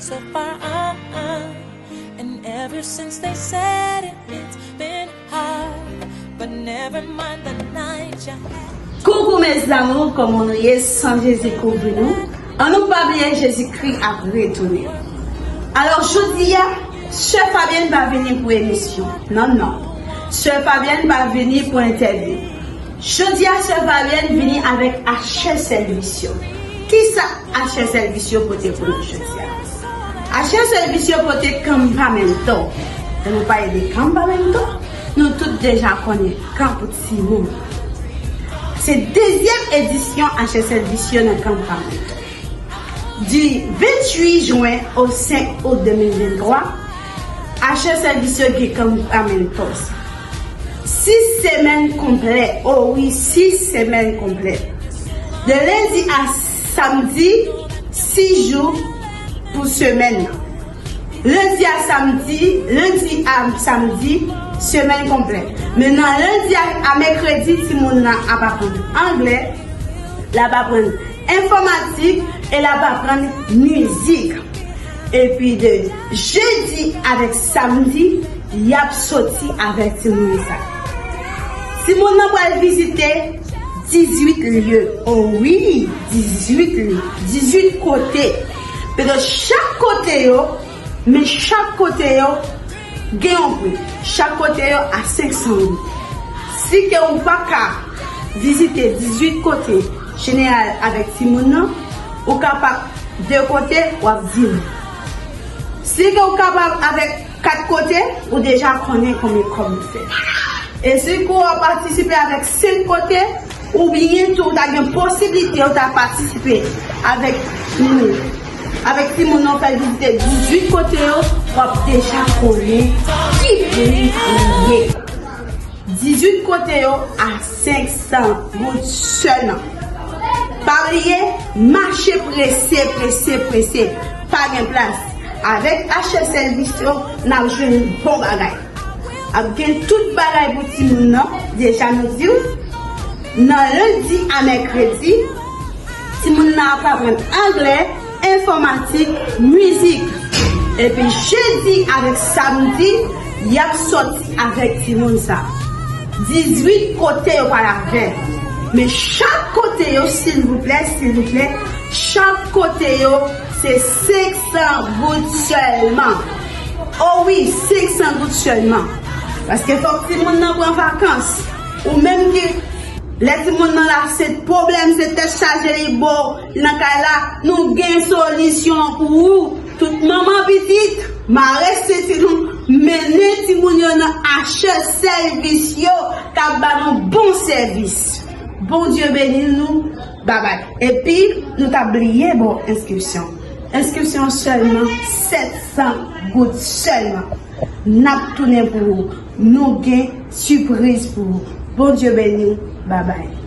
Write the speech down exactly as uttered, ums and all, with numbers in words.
So far, uh, uh. And ever since they said it, it's been hard. But never mind the night you had. Coucou mes amours, kòman nou ye? San Jezi kouvri nou. An nou pa bliye Jezikri ap retounen. Alò, jodi a, sè Fabyèn pa vini pou emisyon. Non, non. Sè Fabyèn pa vini pou entèvyou. Jodi a, sè Fabyèn vini avèk achè sèvis yo. Kisa achè sèvis yo pote pou nou jodi a? Achè sèvis yo pote kanpamento. Lè nou pale de kanpamento, nou tout deja konnen kan pou timoun. Se dezyèm edisyon achè sèvis yo nan kanpamento. Di venntuit jen o senk out de mil venntwa, achè sèvis yo gen kanpamento. Sis semèn konplè, o wi, sis semèn konplè. De lendi a samdi, sis jou pou semèn nan. Lendi a samdi, lendi a samdi, semèn konplè. Men nan lendi a, a mèkredi, timoun nan ap aprann anglè, l ap aprann enfòmatik e l ap aprann mizik. Epi de jedi avèk samdi, y ap soti avèk timoun sa. Timoun nan pral vizite dizuit lye. O wi, dizuit lye, dizuit kote. Paske chak kote yo, men chak kote yo gen yon pri. Chak kote yo a senk san goud. Si ke ou pa ka vizite dizuit kote jeneral avèk timoun nan, ou kapab de kote, w ap di m. Si ke ou kapab avèk kat kote, ou deja konnen konbyen kòb ou fè. E si ke w ap patisipe avèk senk kote, oubyen tou ou ta gen posiblite ou ta patisipe avèk nou, avèk timoun nan ou fè l vizite dizuit kote yo, w ap deja konnen ki pri li ye. Dizuit kote yo a senk san goud sèlman. Pa bliye, mache prese, prese, prese. Pa gen plas. Avèk achè sèvis yo, n ap jwenn bon bagay. Ap gen tout bagay pou timoun nan, deja nou di w. Nan lendi a mèkredi, timoun nan ap aprann anglè, enfòmatik, mizik. Epi jedi avèk samdi, y ap sòti avèk timoun sa. Dizuit kote yo pral avè. Men chak kote yo, silvouplè, silvouplè, chak kote yo, se senk san goud sèlman. O wi, senk san goud sèlman. Paske fòk timoun nan pran vakans. Ou menm ki, lè timoun nan la, se pwoblèm, se tèt chaje li bo, li nan kay la, nou gen solisyon pou ou. Tout manman pitit, mare senti nou, mennen timoun yo nan achè sèvis yo k ap ba nou bon sèvis. Bondye beni nou, babay. Epi, nou ta bliye ba w enskripsyon. Enskripsyon sèlman sèt san goud sèlman. N ap tounen pou ou. Nou gen sipriz pou ou. Bondye beni w, babay.